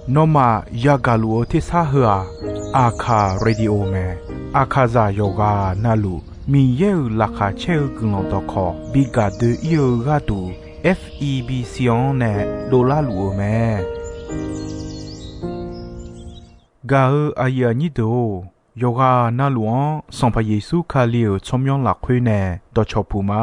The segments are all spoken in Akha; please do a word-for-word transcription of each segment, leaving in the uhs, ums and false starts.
Nawmaf yagaq luf-eu tersar heu-aq, Aqkaq Radio mae. Aqkaqzaq yawqghaq navluf Miqyaer-euq laqkhaq caer-eu guiqlanq dawqkawq bi gaq doe-ir-eu gharduq, F E B C-anr nae dovlar luf-eu mae. Gaq-eu aqyuif aqnyir deuq-or, yawqghaq navluf-anr Sanqpaq Yeqsur Kali-euq tsawrmyanr lafkhoer nae dawqcawq puq ma.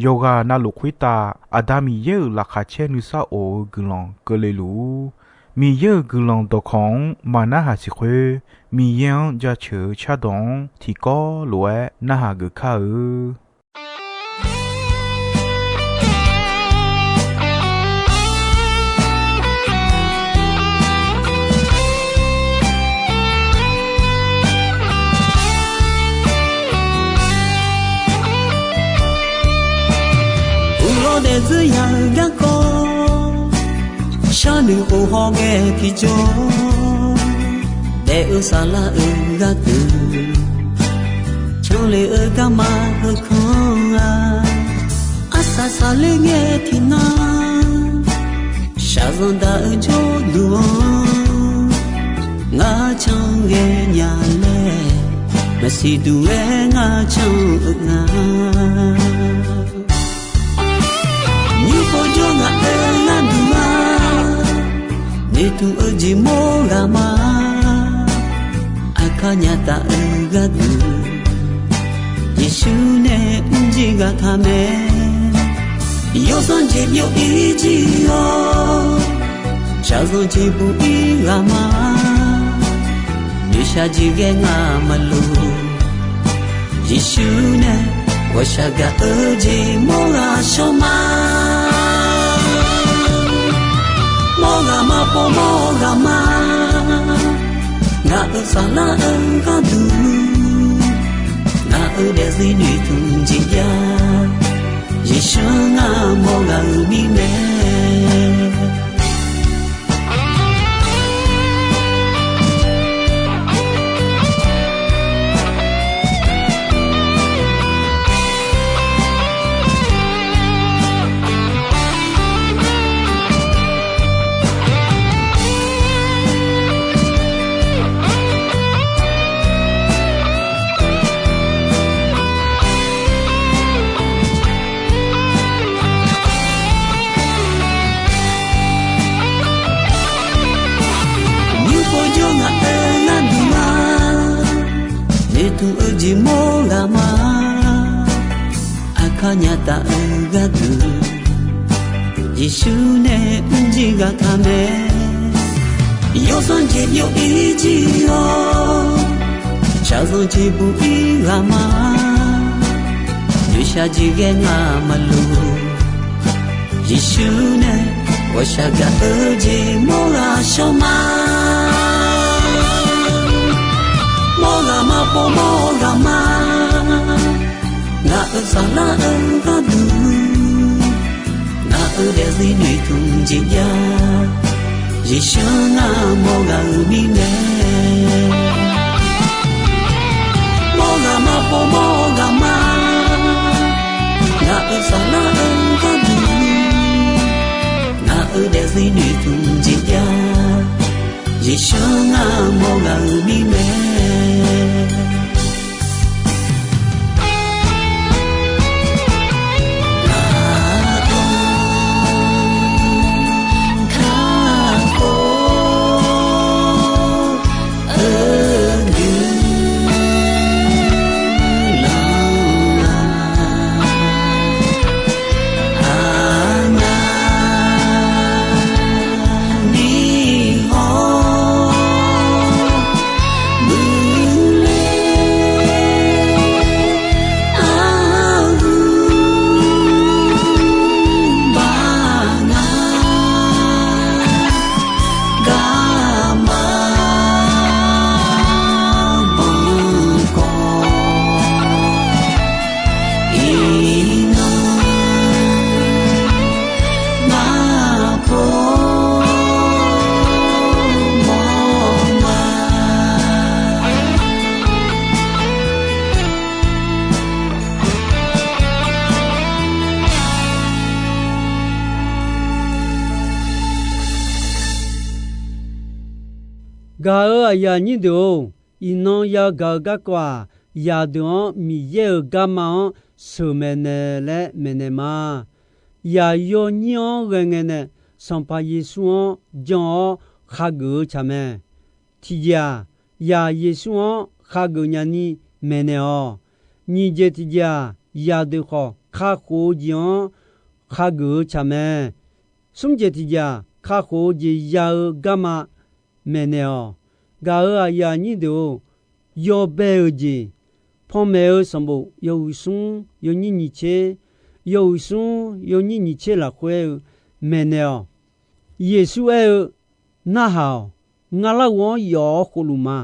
Yawqghaq navluf khoertav Aqda Miqyaer-euq laqkhaq caer nuisar of-eu guiqlanq keuvle luf-ur. Miqyaer-euq guiqlanq dawqkawq-anr maqnarhaq siq khoer, Miqyaer-anr jaceuq-eu cardawq-anr tiqkawv lof-aer narhaq geuf kar-eu. Uqlawr daefzir ya-eu garkawv, sharnoeq khof hawghae tiqjawr, daef-eu saflar-euq gharduq, canle-eu garma heukanr-a, arsaq saqler ngae tiqnan, shaqzanq daq-eu jawrduq-anr, ngar cangae nya laer, maqsiq duq-aer ngar can-eu nga. Nymr pov jawr ngaq-euq gharduq-a, noeqtmq-eu jeq mawr ghaq ma. Aqkar nya taf-eu gharduq, Yeqsur nae mrjir ghaq taq mae. Yawsanr jeq byov-ir jir-awr, shaqzanq jeq buq-ir ghaq ma. Noeqshaq jeq ghae ngamaf luf, Yeqsur nae ghawqshaq gaq-eu jeq mawr ghaq shawr ma. Mawr ghaq ma pov mawr ghaq ma. Ngaq-euq saflar-eu gharduq, ngaq-euq daefzir noeqtmq jeq jav, Yeqsur ngar mawr ghaq-euq mirnae. Nymr pov jawr ngaq-euq gharduq-a, noeqtmq-eu jeq mawr ghaq ma. Aqkar nya taf-eu gharduq, Yeqsur nae mrjir ghaq taq mae. Yawsanr jeq byov-ir jir-awr, shaqzanq jeq buq-ir ghaq ma. Noeqshaq jeq ghae ngamaf luf, Yeqsur nae ghawqshaq gaq-eu jeq mawr ghaq shawr ma. Mawr ghaq ma pov mawr ghaq ma. Ngaq-euq saflar-eu gharduq, ngaq-euq daefzir noeqtmq jeq jav, Yeqsur ngar mawr ghaq-euq mirnae. Mawr ghaq ma pov mawr ghaq ma. Ngaq-euq saflar-eu gharduq, ngaq-euq daefzir noeqtmq jeq jav, Yeqsur ngar mawr ghaq-euq mirnae. Gaq-euq aqyuif aqnyir deuq-or, iqnan yagaq-eu garkawv-aq, zaqdeuq-anr Miqyaer-euq garma-anr sheuqmaeq naeq laer maeqnaeq ma. Zaq yawnyir-anr ghae ngae nae Sanqpaq Yeqsur-anr jan-awr khageuf-eu tsaq mae. Tiqjeq-aq, zaq Yeqsur-anr khageuf nyani maeqnaeq-awq. Nyiq jeq tiqjeq-aq, zaqdeuq khawf kakhof-eu jeq-anr khageuf-eu tsaq mae. Smr jeq tiqjeq-aq, kakhof-eu jeq ya-eu garma maeqnaeq-awq. Gaq-euq aqyuif aqnyir deuq-or, yawbae-euq jeq, panmaeq-eu sanqbof yawhuiq smr yawnyir nyiq tser, yawhuiq smr yawnyir nyiq tser lafkhoer aer-eu maeqnaeq-awq. Yeqsur aer-eu, Narhaq-awq. Ngar larghov-anr yawf-awr khofluf ma.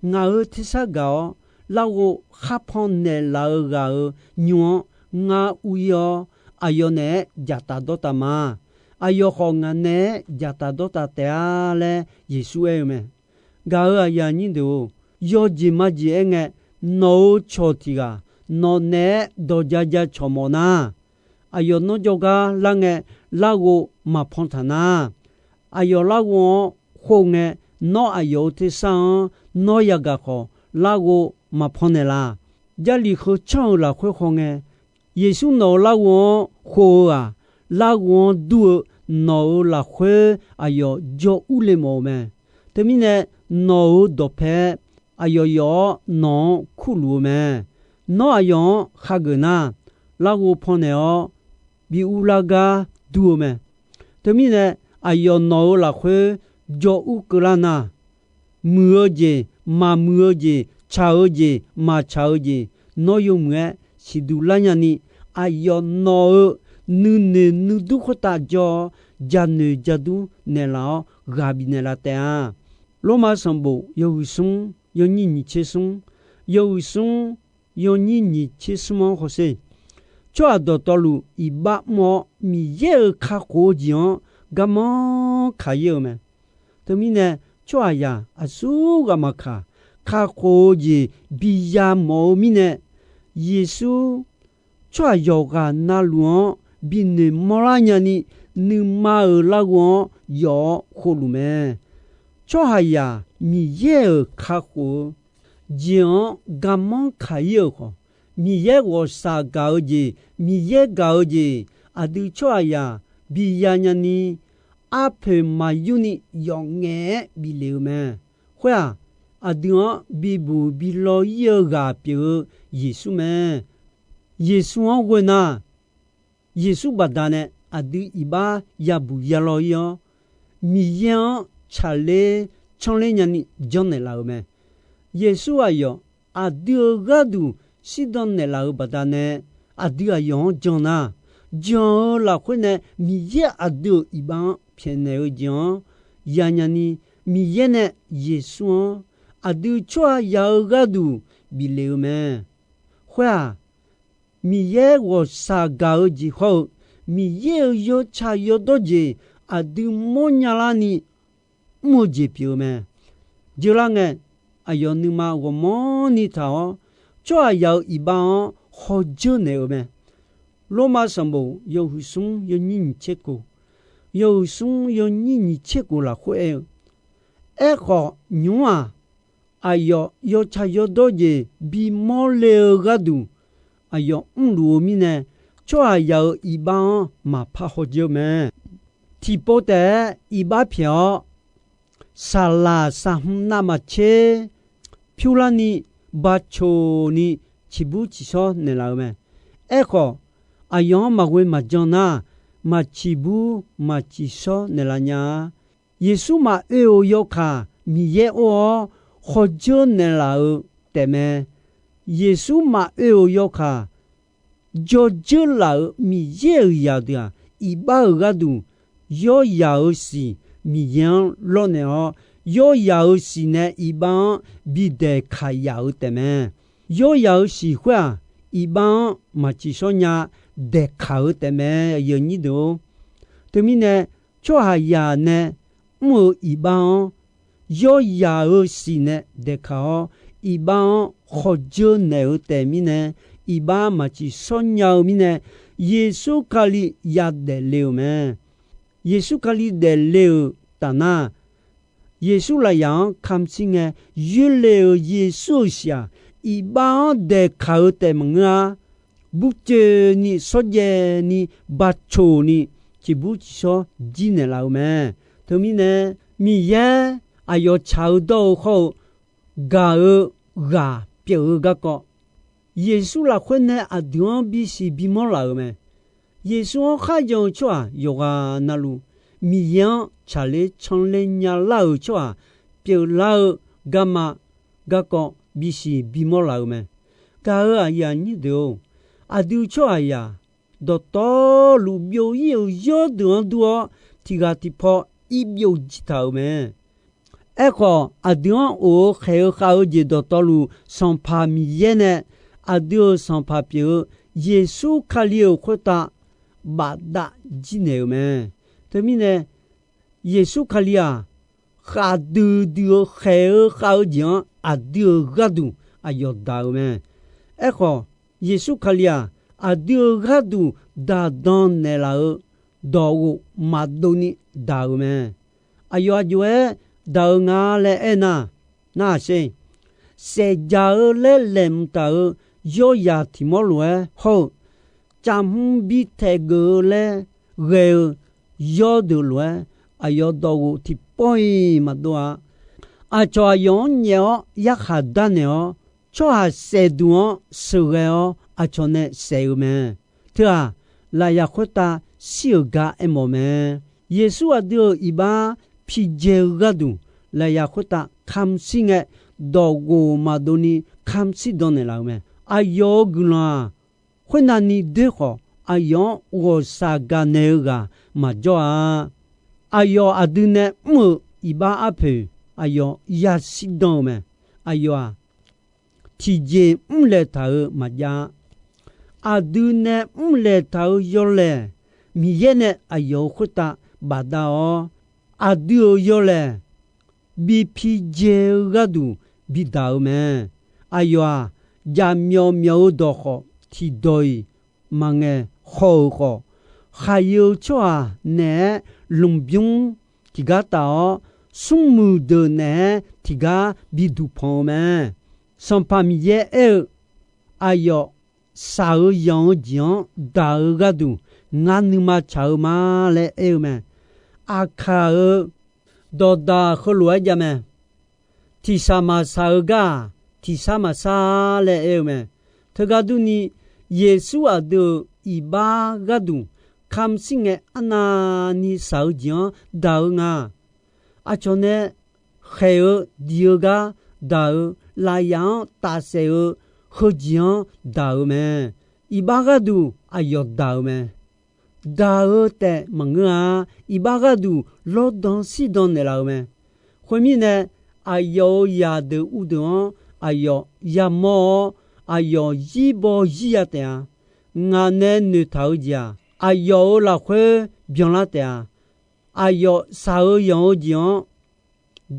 Ngaq-euq tersar gaq-awr larghov kharpan naeqlaf-eu ghaq-euq nymr-anr ngar ur-ir-awr, aqyawf naeq-aer dzaqtaf dawrtaf ma. Aqyawf khawf ngaq naeq-aer dzaqtaf dawrtaf taef-a laer Yeqsur aer-eu mae. Gaq-euq aqyuif aqnyir deuq-or, yawjeq majeq aerngae, nawq-euq cawq tiq ghaq nawq naeq-aer dawq ja ja cawq mawf nar, aqyawf nawr jawrgar lar ngae, larghov maqpan taq nar, aqyawf larghov-anr khov ngae, nawr aqyawf-euq tersar-anr nawr yagaq khawf, larghov maqpan naeqlaf. Jarlif kheucanr-eu lafkhoer khawf ngae, Yeqsur nawq-euq larghov-anr khov-eu-aq, larghov-anr dur-eu nawq-euq lafkhoer aqyawf jawr urle mawf-eu mae. Teumirnae, nawq-euq dawqpae aqyawf yawf-awr nawq-anr kurluf-eu mae. Nawr aqyawf-anr khageuf nar, larghov pannaeq-awr bi urlar gar dur-eu mae. Teumirnae, aqyawf nawq-euq lafkhoer jawr ur keuvlar nar, muiq-eu jeq, maqmuiq-eu jeq, tsaq-eu jeq, maqtsaq-eu jeq, nawr yawmuiq-aer siqduq lar nyani, aqyawf nawq-euq nuinoeq nuidur khoertav jawr-awr, janoeq jadur naeqlaf-awr ghaq bifnaeq laf taef-a. Lormav sanqbof yawhuiq smr yawnyir nyiq tser smr, yawhuiq smr yawnyir nyiq tser smr-anr hawsher. Tsawrhaq dawqtawvluf iqbax mr-awr Miqyaer-euq kakhof-eu jeq-anr garmanr kaq-ir-eu mae. Teumirnae, tsawrhaqzaq aqsur ghaq maqkaq, kakhof-eu jeq biya mawf-eu mirnae, Yeqsur tsawrhaq yawqghaq navluf-anr binoeq mawrlar nyani, nuima-euq larghov-anr yawf-awr khofluf mae. Tsawrhaqzaq Miqyaer-euq kakhof-eu jeq-anr garmanr kaq-ir-euq khawf, Miqyaer ghawqshaq gaq-eu jeq, Miqyaer gaq-eu jeq, aqdui tsawrhaqzaq biya nyani, arpoeq maqyur ni yawf ngaef-aer bif lef-eu mae. Khoer-aq, aqdui-anr bibuq bi law-ir-eu ghaq pyeuf-eu Yeqsur mae. Yeqsur-anr ghoe nar, Yeqsur baqdanae aqdui iqbax yabuq yalaw-ir-awr, Miqyaer-anr tsaqler tsanrler nyani janrnaeq laf-euq mae. Yeqsur aqyawf aqdui-euq gharduq shirdan naeqlaf-euq baqdanae, aqdui aqyawf-anr jan nar, jan-eu lafkhoer nae Miqyaer aqdui-euq iqbax-anr pyaeqnaeq-eu jeq-anr yanya ni, Miqyaer nae Yeqsur-anr aqdui tsawrhaqzaq-eu gharduq bif lef-eu mae. Khoer-aq, Miqyaer ghawqshaq gaq-eu jeq hawr-eu, Miqyaer-euq yawtsaq yawdawr jeq aqdui mawrnya larni mr-eu jeq pyeuf-eu mae. Jeular ngae, aqyawf nuima ghawqmanrni taq-awr, tsawrhaqzaq-euq iqbax-anr hawdzeur naeq-eu mae. Lormav sanqbof yawhuiq smr yawnyir nyiq tser kof, yawhuiq smr yawnyir nyiq tser kof lafkhoer aer-eu, Aerkhawf, nymq-aq, aqyawf yawtsaq yawdawr jeq bimawr le-eu gharduq aqyawf mrluf-eu mirnae, tsawrhaqzaq-euq iqbax-anr maqpar hawdzeur mae. Tiqpov taef-aer iqbax pyaeq-awr, saqlaq saqhmq navmaqtser pyurlarni, bacoq ni ciqbur ciqshawr naeqlaf-eu mae. Aerkhawf, aqyawf-anr maqghoe maqjan nar, maqciqbur maqciqshawr naeqlaf nya-a. Yeqsur maqoe-euq yawkaq Miqyaer or-awr hawdzeur naeqlaf-eu taefmae. Yeqsur maqoe-euq yawkaq jawrdzeur laf-euq Miqyaer-euq zaqdeuq-aq, iqbax-euq gharduq yawrzaq-euq siq Miqyaer-anr lawrnaeq-awr, yawrzaq-euq siq nae iqbax-anr bidaeqkaq yaf-euq taefmae. Yawrzaq-euq siq khoer-aq, iqbax-anr maqciqshawr nya daeqkaq-eu taefmae. Teumirnae, tsawrhaqzaq nae mr-euq iqbax-anr yawrzaq-euq siq nae daeqkaq-awr, iqbax-anr khawdzeur naeq-eu taef mirnae, iqbax maqciqshawr nya-eu mirnae, Yeqsur Kali yadaef le-euq mae. Yeqsur Kali daefle-euq tafnar, Yeqsur lafyaq-anr kamq shir ngae, yoerle-euq Yeqsur-euq shiq-aq, iqbax-anr daeqkaq-eu taef maqngeur-a. Burcoeni shawrjaev ni bacoq ni ciqbur ciqshawr jir naeqlaf-eu mae. Teumirnae, Miqyaer aqyawf tsaq-eu dawr-eu khawr-eu gaq-eu ghaq pyeuf-eu garkawv, Yeqsur lafkhoer nae aqdui-anr bisiq bimawr laf-euq mae. Yeqsur-anr kharjan-eu tsawrhaq yawqghaq navluf, Miqyaer-anr tsaqler canler nyalar-euq tsawrhaq pyeuflar-eu garma garkawv bisiq bimawr laf-euq mae. Gaq-euq aqyuif aqnyir deuq-or, aqdui tsawrhaqzaq dawqtawvluf byov-ir-euq yawrdeuq-anr dur-awr, tiq ghaq tiq paw ir byov jir taq-euq mae. Aerkhawf, aqdui-anr of-eu khaeq-eu khav-eu jeq dawqtawvluf, Sanqpaq Miqyaer nae aqdui-euq Sanqpaq pyeuf-eu Yeqsur Kali-euq khoertav bafdav jir naeq-euq mae. Teumirnae, Yeqsur Kali-aq, khaqdui dui-eu khaeq-eu khav-eu jeq-anr aqdui-euq gharduq aqyawf daq-euq mae. Aerkhawf, Yeqsur Kali-aq, aqdui-euq gharduq daqdan naeqlaf-eu dawqghof maqdov ni daq-euq mae. Aqyawf aq jov-aer daq-eu nga laer aernar, narhaq sher, saefjaq-eu laer laeqhmq taq-euq yawryaq tiq mawr lof-aer hawr-eu, cavhmr bi taeq geuf-eu laer ghae-eu yawrdeuq lof-aer, aqyawf dawqghof tiqpawr-iq maqdov-a. Aqcawq aqyawf-anr nyaef-awr yarkhaq darnaeq-awr, tsawrhaq saefduq-anr sheuqghae-awr aqcawq nae saef-eu mae. Teu-aq, lafyaq khoertav shir-euq gar aermawf mae. Yeqsur aqdui-euq iqbax pijae-eu gharduq, lafyaq khoertav kamq shir ngae, dawqghof maqdov ni kamq shir dan naeqlaf-eu mae. Aqyawf-euq guiqlanq-aq, khoernav ni doer khawf, aqyawf-anr ghawqshaq gaqnaeq-eu ghaq maqjawr-a. Aqyawf aqdui nae mr-euq iqbax arpoeq, aqyawf yashir dan-eu mae. Aqyawf-aq, tiqjeq mrlaeq taq-euq maqjav-a. Aqdui nae mrlaeq taq-euq yawlaeq, Miqyaer nae aqyawf-euq khoertav bafdav-awr, aqdui-euq yawlaeq bi pijae-eu gharduq bidaq-eu mae. Aqyawf-aq, jaqmyawf myawf-eu dawq khawf tiqdawq-iq maqngaeq haw-euq khawf, khaqyeu-eu tsawrhaq naeq-aer lmqbymr tiqgar taf-awr, smrmuiq deuq naeq-aer tiqgar biduq panq-eu mae. Sanqpaq Miqyaer aer-eu, Aqyawf shaq-eu yanq-eu jeq-anr daq-eu gharduq, ngar nuima tsaq-eu ma laer aer-eu mae. Aqkaq-euq dawqdaq heulof-aer jav mae. Tiqshaq maqshaq-eu gar-aq, tiqshar maqshar laer aer-eu mae. Teugar durni, Yeqsur aqdui-euq iqbax gharduq kamq shir ngae, arnavni shaq-eu jeq-anr daq-eu nga. Aqcawq nae khaeq-eu diq-eu gar daq-eu, lafyaq-anr tafsaef-eu heujeq-anr daq-eu mae. Iqbax gharduq aqyawf daq-eu mae. Daq-eu taef maqngeur-a. Iqbax gharduq lawrdan shirdan naeqlaf-eu mae. Khoermirnae, aqyawf-euq zaqdeuq uvdeuq-anr aqyawf yamawr-awr, aqyawf zirbaw zirya taef-a. Ngaq nae noeqtaq-eu jeq-aq, aqyawf-euq lafkhoer byanlar taef-a. Aqyawf shaq-eu yanq-eu jeq-anr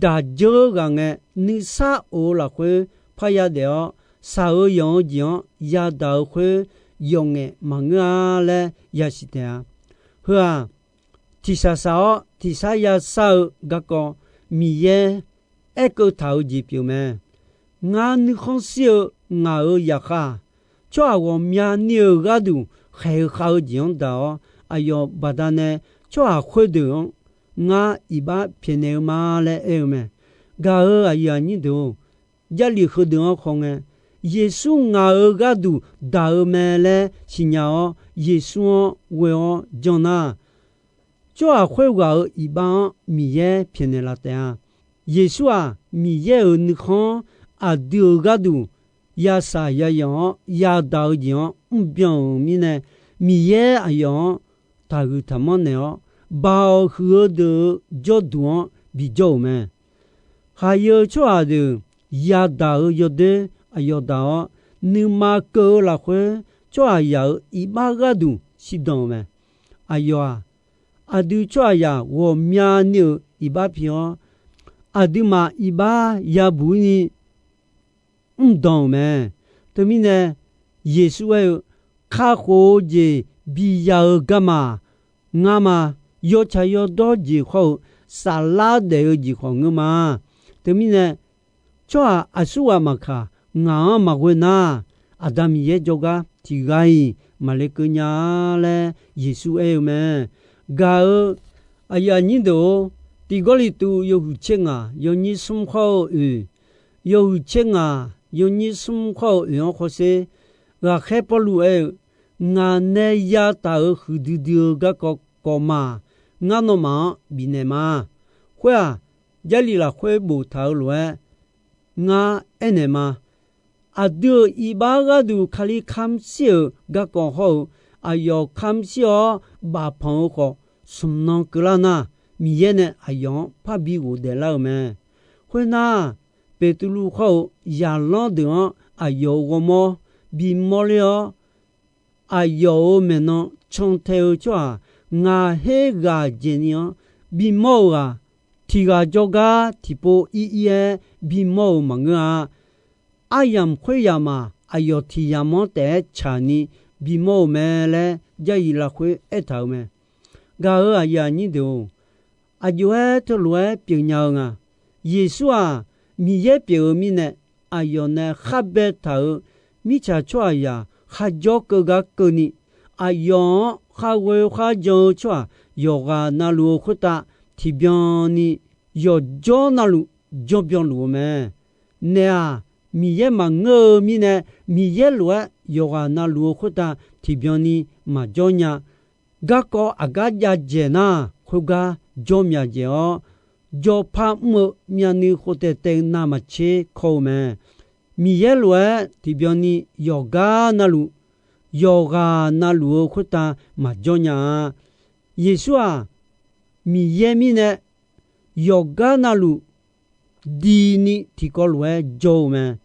daq dzeur ghaq ngae, nuisar of-eu lafkhoer parya daef-awr, shaq-eu yanq-eu jeq-anr yadaq-eu khoer yawf ngaef maqngeur-a laer yasiq taef-a. Heu-aq, tiqshaq shaq-awr tiqshar yashar-eu garkawv Miqyaer aerkeuv taq-eu jeq pyeuf mae. Ngar nuikhanr shir-eu ngaq-euq zaqkhav-aq, tsawrhaq ghawqmyani-euq gharduq khaeq-eu khav-eu jeq-anr daq-awr, aqyawf baqdanae tsawrhaq khoerdeuq-anr ngar iqbax pyaeqnaeq-eu ma laer aer-eu mae. Gaq-euq aqyuif aqnyir deuq-or, Jarlif heudeuq-anr khawf ngae, Yeqsur ngaq-euq gharduq daq-eu mae laer siqnya-awr, Yeqsur-anr ghoe-awr jan nar, tsawrhaq khoerghaq-euq iqbax-anr Miqyaer pyaeqnaeq laf taef-a. Yeqsur-aq, Miqyaer-euq nuikhanr-anr aqdui-euq gharduq yashaq yayanq-awr yadaq-eu jeq-anr mrbyan-euq mirnae, Miqyaer aqyawf-anr taqhuiq taqmanr naeq-awr, baoq huiq-eu deuq-euq jawrduq-anr bijawr-euq mae. Khaqyeu tsawrhaq deuq yadaq-euq yawdoer aqyawf daq-awr, nuima keuv-eu lafkhoer tsawrhaqzaq-euq iqbax gharduq shirdan-euq mae. Aqyawf-aq, aqdui tsawrhaqzaq ghawqmyani-euq iqbax pi-awr, aqduimaf iqbax yabuq-ir ni mrdan-euq mae. Teumirnae, Yeqsur aer-eu, Kakhof-eu jeq biya-eu garma-aq, ngar ma. Yawtsaq yawdawr jeq khawr-eu saflar daef-eu jeq khawf ngeur ma. Teumirnae, tsawrhaq aqsurghaq maqkaq, ngaq-anr maqghoe nar, Aqda Miqyaer jawrgar tiq ghaq-iq maqle keuv nya laer Yeqsur aer-eu mae. Gaq-eu aqyuif aqnyir deuq-or, Tiq Gawrliqtu yawhuiq tser ngaq yawnyir smr khawr-eu oeq, yawhuiq tser ngaq yawnyir smr khawr-eu oeq-anr khawf sher, ghaqkhaer Pawrluv aer-eu, Ngaq nae yataq-euq huiqdui dui-eu garkawv kawv ma. Ngar nawmaf-anr bifnaeq ma. Khoer-aq, Jarlif lafkhoer boftaq-eu lof-aer ngar aernaeq ma. Aqdui-euq iqbax gharduq Kali kamq shir-euq garkawv hawr-eu, aqyawf kamq shir-awr bafpanq-eu khawf, smq nan keuvlar nar, Miqyaer nae aqyawf-anr parbi ghofdaef lar-eu mae. Khoernar, Beqtuvluv khawr-eu zaqlanr deuq-anr aqyawf-euq ghawrmawr bimawr ler-awr, aqyawf-euq maeqnan cantae-eu tsawrhaq ngaq her ghaq dzaeqni-anr bimawr-euq ghaq, tiq ghaq jawrgar tiqpov ir ir-aer bimawr-euq maqngeur-a. Aryamq khoeryamq-aq, aqyawf tiq yamq-anr taef-aer tsaqni bimawr-euq mae laer Jarlif lafkhoer aertaq-euq mae. Gaq-eu aqyuif aqnyir deuq-or, aqjox-aer teulof-aer pyeuf nya-eu nga. Yeqsur-aq, Miqyaer pyeuf-eu mirnae, aqyawf nae khar baetaq-euq mirtsaq tsawrhaqzaq kharjawr keuv gar keuvni, aqyawf-anr kharghoe kharjan-eu tsawrhaq yawqghaq navluf-eu khoertav tiqbyan ni yawqjawr navluf janrbyan luf-eu mae. Naef-aq, Miqyaer maqngeur-eu mirnae, Miqyaer lof-aer yawqghaq navluf-eu khoertav tiqbyan ni maqjawr nya. Garkawv aqgar jav dzaeq nar, khoergar jawr myaq dzaeq-awr, jawrpar mr-eu myavnuiv khoftaev taev-eu navmaqtser kawr-eu mae. Miqyaer lof-aer tiqbyan ni yawqgar navluf, yawqghaq navluf-eu khoertav maqjawr nya-a. Yeqsur-aq, Miqyaer mirnae yawqgar navluf dini tiqkawv lof-aer jawr-eu mae.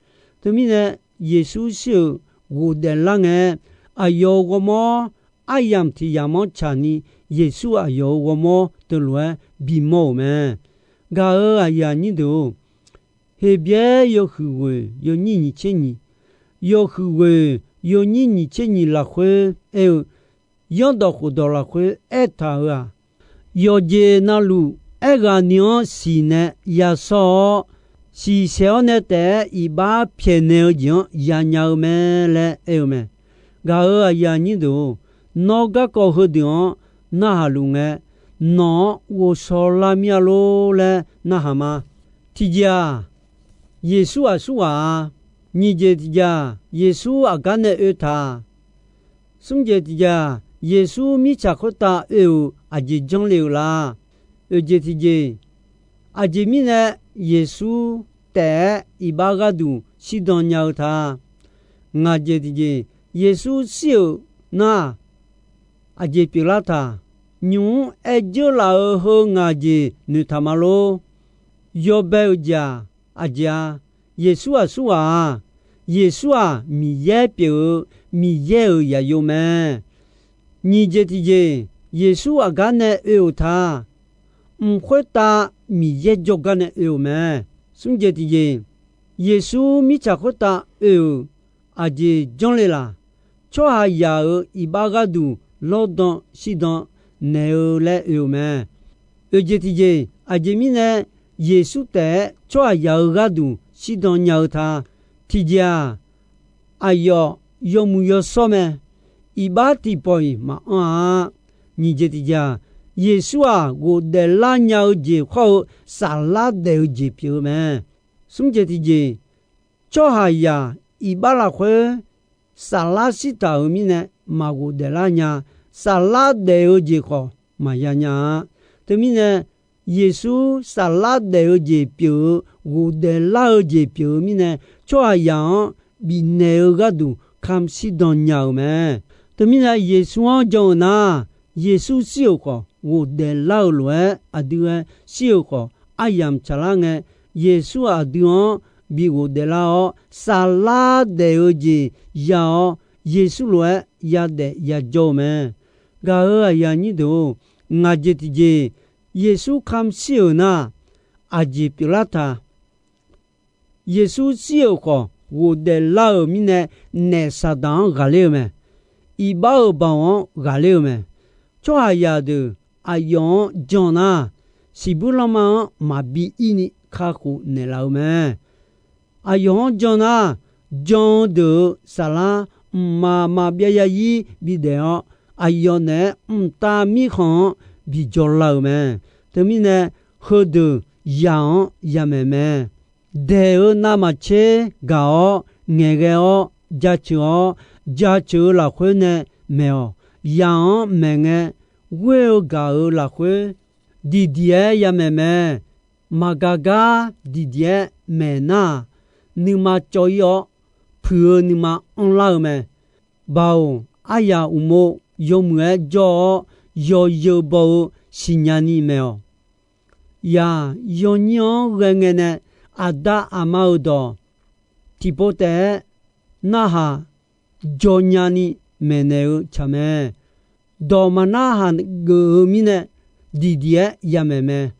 Teumirnae, Yeqsur shir-euq ghofdaef lar ngae, aqyawf-euq ghawrmawr aryamq tiq yamq-anr tsaqni, Yeqsur aqyawf-euq ghawrmawr teulof-aer bimawr-euq mae. Gaq-eu aqyuif aqnyir deuq-or, Heqbyaer yawhuiq ghoeq yawnyir nyiq tser nyiq, yawhuiq ghoeq yawnyir nyiq tser nyiq lafkhoer aer-eu, Zanrdawq khofdawq lafkhoer aertaq-euq-aq, yawqjeq navluf aerghaqni-anr siqnae yashawr-awr, siqsaeq-awr nae taef-aer iqbax pyaeqnaeq-eu jeq-anr yanya-eu mae laer aer-eu mae. Gaq-eu aqyuif aqnyir deuq-or, nawr garkawv heudeuq-anr narhaq luf ngae, nawq-anr ghovshaw lar mir-a lor laer narhaq ma. Tiqjeq-aq, Yeqsur aqsur ghaq-a. Nyiq jeq tiqjeq-aq, Yeqsur aqgar nae oetaq-a. Smr jeq tiqjeq-aq, Yeqsur mirtsaq khoertav oe-euq aqjeq janrle-euq la? Oeq jeq tiqjeq, aqjeq mirnae Yeqsur taef-aer iqbax gharduq shirdan nya-eu ta? Ngaq jeq tiqjeq, Yeqsur shir-euq nar, aqjeq pyeuflar taq? Nymq-mr aer dzeur laf-euq heu ngaq jeq noeqtaq ma lor. Yawbae-euq jeq-aq, aqjeq-a? Yeqsur aqsur ghaq-a. Yeqsur-aq, Miqyaer pyeuf-eu, Miqyaer-euq zaqyo mae. Nyiq jeq tiqjeq, Yeqsur aqgar nae oe-euq ta? Mq khoertav Miqyaer jawrgar nae oe-euq mae. Smr jeq tiqjeq, Yeqsur mirtsaq khoertav oe-euq aqjeq janrle laq? Tsawrhaqzaq-euq iqbax gharduq lawrdan shirdan naeq-eu laer oe-euq mae. Oeq jeq tiqjeq, aqjeq mirnae Yeqsur taef-aer tsawrhaqzaq-euq gharduq shirdan nya-eu ta? Tiqjeq-aq, aqyawf yawmuiq yawshawr mae. Iqbax tiqpawf-iq maqanr-a. Nyiq jeq tiqjeq-aq, Yeqsur-aq, ghofdaef lar nya-eu jeq khawr-eu saflar daef-eu jeq pyeuf-eu mae. Smr jeq tiqjeq, tsawrhaqzaq iqbax lafkhoer saflar shirtaq-euq mirnae maq ghofdaef lar nya. Saflar daef-eu jeq khawf maqya nya-a. Teumirnae, Yeqsur saflar daef-eu jeq pyeuf-eu, ghofdaef lar-eu jeq pyeuf-eu mirnae, tsawrhaqzaq-anr bifnaeq-eu gharduq kamq shirdan nya-euq mae. Teumirnae, Yeqsur-anr jan-eu nar, Yeqsur shir-euq khawf ghofdaef lar-eu lof-aer aqdui-aer shir-euq khawf aryamq tsaqlar ngae, Yeqsur aqdui-anr bi ghofdaef lar-awr, saflar daef-eu jeq ya-awr, Yeqsur lof-aer yadaef yajawr-eu mae. Gaq-euq aqyuif aqnyir deuq-or, ngaq jeq tiqjeq, Yeqsur kamq shir-euq nar, aqjeq pyeuflar taq? Yeqsur shir-euq khawf ghofdaef lar-euq mirnae, naef Saqdaq-anr ghaqler-eu mae. Iqbax-euq baoq-anr ghaqler-eu mae. Tsawrhaqzaq deuq aqyawf-anr jan nar, siqbuir lanma-anr maqbi ir ni kakhof naeqlaf-eu mae. Aqyawf-anr jan nar, jan-eu deuq-euq saflar mqmaq maqbyav zarzir bidaef-awr, aqyawf naeq-aer mqtav mirkhanq-anr bi jawrlar-euq mae. Teumirnae, heudeuq yaq-anr yamaeq mae. Daeq-euq navmaqtser gaq-awr ngaeqghae-awr jaceuq-awr, jaceuq-eu lafkhoer nae maeq-awq. Yaq-anr maeqngae, ghoer-eu gaq-euq lafkhoer diqdiq-aer yamaeq mae. Maqgaq gar diqdiq-aer maeq nar-aq, nuima cawv-ir-awr, puiq-eu nuima anrlar-eu mae. Baoq, aryaq uqmov yawmuiq-aer jawr-awr, yawzeu baw-eu siqnya ni maeq-awq. Yaq, yawnyir-anr ghae ngae nae aqda aqma-euq dawq tiqpov taef-aer narhaq jawnya ni maeqnaeq-eu tsaq mae. Dawq maqnarhaq geuf-eu mirnae, diqdiq-aer yamaeq mae.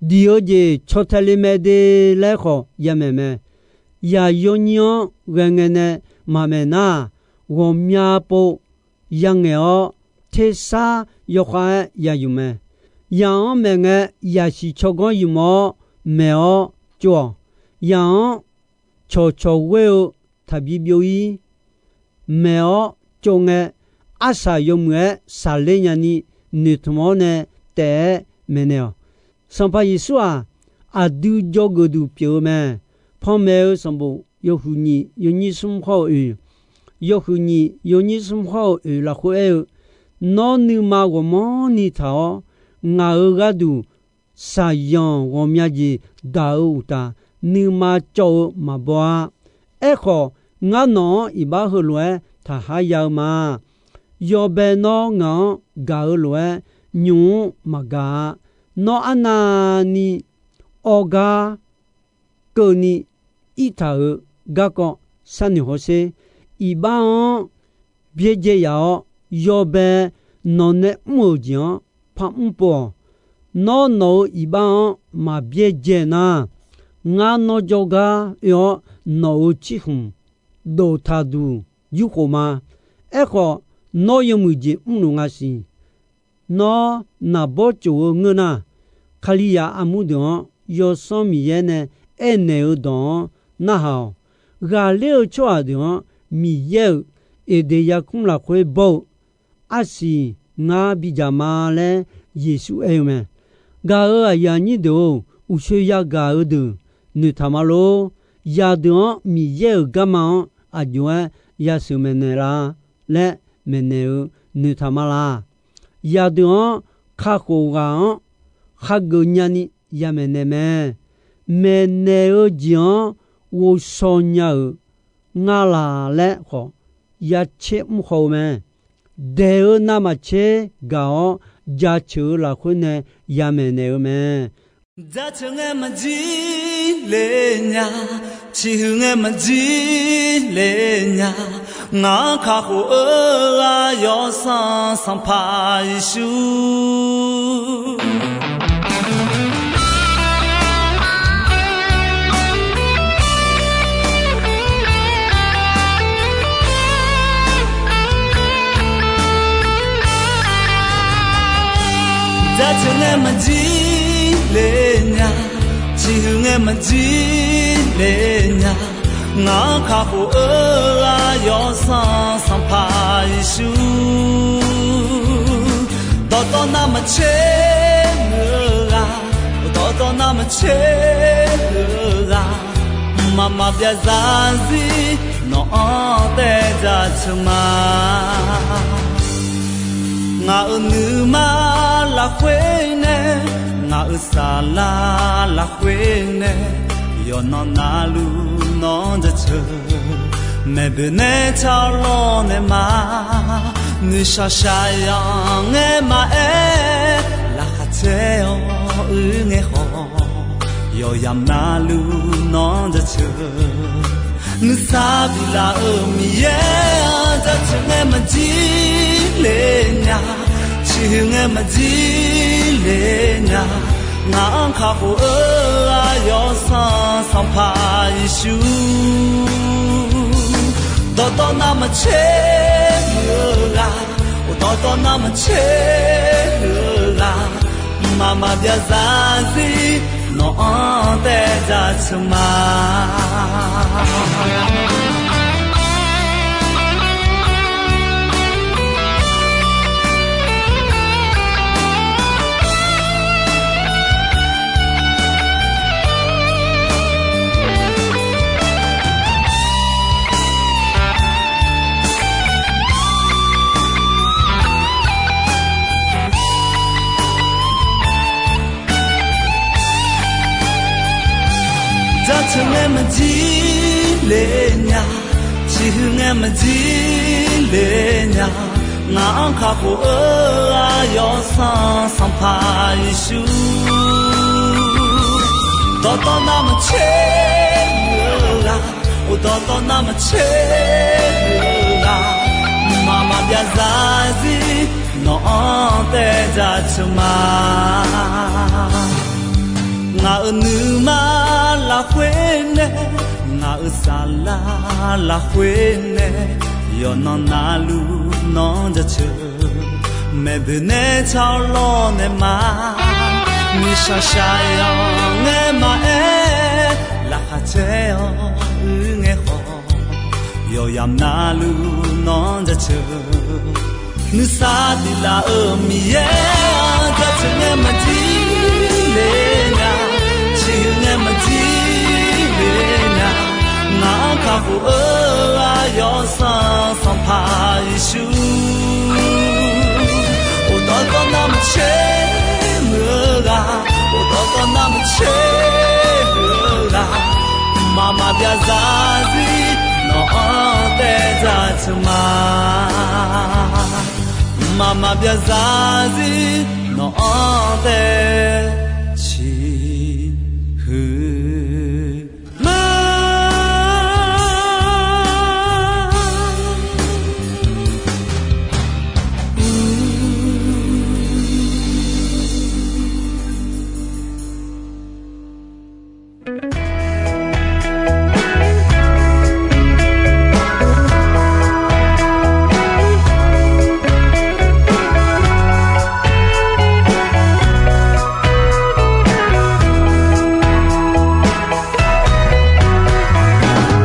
Diq-eu jeq caw tae le mae de laer khawf yamaeq mae. Yaq yawnyir-anr ghae ngae nae maqmaeq nar-aq, ghawqmya pov yangaeq-awr, tersar yawkhav-aer ya yuf mae. Yaq-anr maeqngae, yaqsiq tsawrganr yuf-awr maeq-awr tsov-awq. Yaq-anr cawqcawq ghoer-eu taqbi byov-ir maeq-awr tsov ngae, arsaq yawmuiq-aer saqler nyani noeqtmq-awr nae taef-aer maeqnaeq-awq. Sanqpaq Yeqsur-aq, aqdui jawrgeuf duq pyeuf-eu mae. Panmaeq-eu sanqbof yawhuiq nyiq yawnyir smr hawr-eu oeq, yawhuiq nyiq yawnyir smr hawr-eu oeq lafkhoer aer-eu, Nawr nuima ghawqmanrni taq-awr, ngaq-euq gharduq shaqzanq ghawqmya jeq daq-eu uqtaf, nuima cawv-eu maqbaw-a. Aerkhawf, ngar nawq-anr iqbax heulof-aer taqhar ya-eu ma. Yawbae nawr ngaq-anr gaq-eu lof-aer, nymq-mr maqgaq-a. Nawr arnavni awr gar keuvni irtaq-euq garkawv sharnoeq hawsher. Iqbax-anr byaerdzae yaf-awr, yawbae nawq nae mr-euq jeq-anr par mr pov-awq. Nawr nawq-euq iqbax-anr maq byaerdzae nar, ngar nawr jawrgar oe-awr, nawq-euq tsirkhmq dof taqduq yurkhof ma. Aerkhawf, nawr yawmuiq jeq mrluf nga siq. Nawr naqbawr tsof-eu ngeur nar, Kalizaq armur deuq-anr Yawsanr Miqyaer nae aernaeq-eu dawq-anr narhaq-awq. Ghaqler-eu tsawrhaq deuq-anr Miqyaer-euq Eqdeq yarkmr lafkhoer bawr-eu arsiq ngar bidzaq ma laer Yeqsur aer-eu mae. Gaq-euq aqyuif aqnyir deuq-or, uqshoe yagaq-eu deuq noeqtaq ma lor. Zaqdeuq-anr Miqyaer-euq garma-anr aqjox-aer yasheuq maeqnaeq la laer maeqnaeq-eu noeqtaq ma laq. Zaqdeuq-anr kakhof ghaq-anr hageuf nyani yamaeq naeq mae. Maeqnaeq-eu jeq-anr ghovshaw nya-euq nga laq laer khawf, yacaer mr haw-eu mae. Daeq-eu navmaqtser gaq-awr jaceuq-eu lafkhoer nae yamaeq naeq-eu mae. Jaceuq ngae maqjir le nya, ciqhuiq ngae maqjir le nya, ngaq-anr kakhof-eu ghaq Yawsanr Sanqpaq Yeqsur. Jaceuq ngae maqjir le nya, ciqhuiq ngae maqjir le nya, ngaq-anr kakhof-eu ghaq Yawsanr Sanqpaq Yeqsur. Dawqtawv navmaqtser-eu ghaq, dawqtawv navmaqtser-eu ghaq, mqmaq maqbyav zarzir nawq-anr taef jaceuq ma. Ngaq-euq nuima lafkhoer nae, ngaq-euq saflar lafkhoer nae, yawqnan navluf nawr jaceuq. Maeqboeq nae tsawrlawr nae ma, noeqshaq shaqzanq ngae maqaer, laqkhaq tsaer-awr uir ngae khawf, yawqyamq navluf nawr jaceuq. Nuisar biflaf-euq Miqyaer-anr jaceuq ngae maqjir le nya, ciqhuiq ngae maqjir le nya, ngaq-anr kakhof-eu ghaq Yawsanr Sanqpaq Yeqsur. Dawqtawv navmaqtser-eu ghaq, dawqtawv navmaqtser-eu ghaq, Mqmaq maqbyav zarzir nawq-anr taev jaceuq ma. Jaceuq ngae maqjir le nya, ciqhuiq ngae maqjir le nya, ngaq-anr kakhof-eu aqyawf sanq Sanqpaq Yeqsur. Dawqtawv navmaqtser muiq-eu ghaq, dawqtawv navmaqtser muiq-eu ghaq, mqmaq maqbyav zarzir nawq-anr taev jaceuq ma. Ngaq-euq nuima lafkhoer nae, ngaq-euq saflar lafkhoer nae, yawqnan navluf nawq-anr jaceuq. Maeqboeq nae tsawrlawr naeq ma, nuishaq shaq-awq ngae maqaer, laqkhaq caer-awr uir ngae khawf, yawqyamq navluf nawq-anr jaceuq. Nuisar tiq laf-euq Miqyaer-anr jaceuq ngae maqjir le nya, ciqhuiq ngae maqjir le nya, ngaq-anr kakhof-eu aqyawf sanq Sanqpaq Yeqsur. Dawqtawv navmaqtser muiq-eu ghaq, dawqtawv navmaqtser muiq-eu ghaq, mqmaq maqbyav zarzir nawq-anr taev jaceuq ma. Mqmaq maqbyav zarzir nawq-anr taev ciqhuiq ma.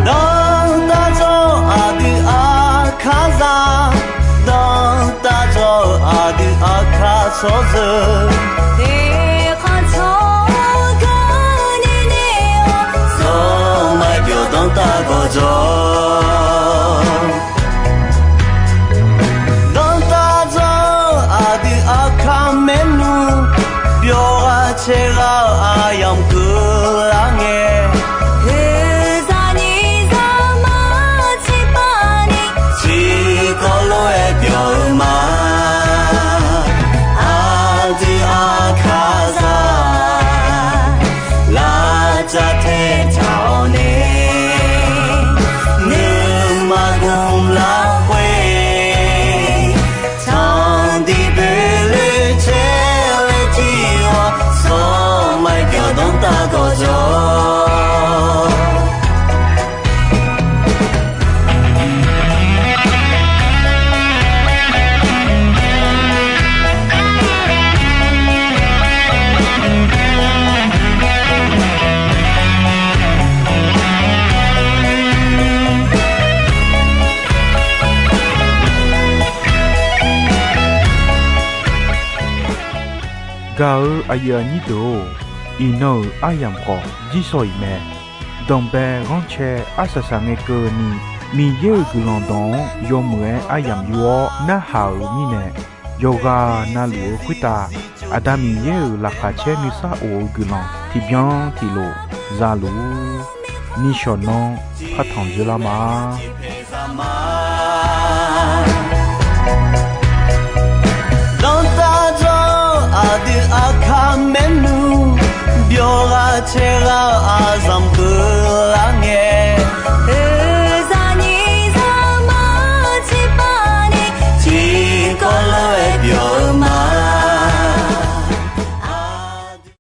Danrtaq dzawr aqdui aqkar za, danrtaq dzawr-eu aqdui aqkar tsawrjeuq, teqkhanq tsawrganr ni ni-awr, zawr maqjawr danrtaq gawqjawq. Danrtaq dzawr-eu aqdui aqkar maernmr, byawq ghaq caev ghaq-eu aqyamq keuvlar ngae, heuzaq nyiq zaq maqtser pavni, tiqkawv lof-aer byawq-eu ma. Aqdui aqkar za, lavcav tae taq-awr nae, nuima gmq lafkhoer, tanqdiq boeqle caer-eu tiq ghaq, sawq maqjawr danrtaq gawqjawq. Gaq-eu aqyuif aqnyir deuq-or, iqnan-euq aryamq khawf jirshaw-iq mae. Danqbae ghanrcae arsaq saq ngae keuvni, Miqyaer-euq guiqlanq dawq-anr yawmuiq-aer aryamq yur-awr narhaq-euq mirnae, yawqghaq navluf-eu khoertav Aqda Miqyaer-euq laqkhaq caer nuisar of-eu guiqlanq tiqbyan tiqlof za luf-ur. Nishawq nanr partanq dzoerlar ma.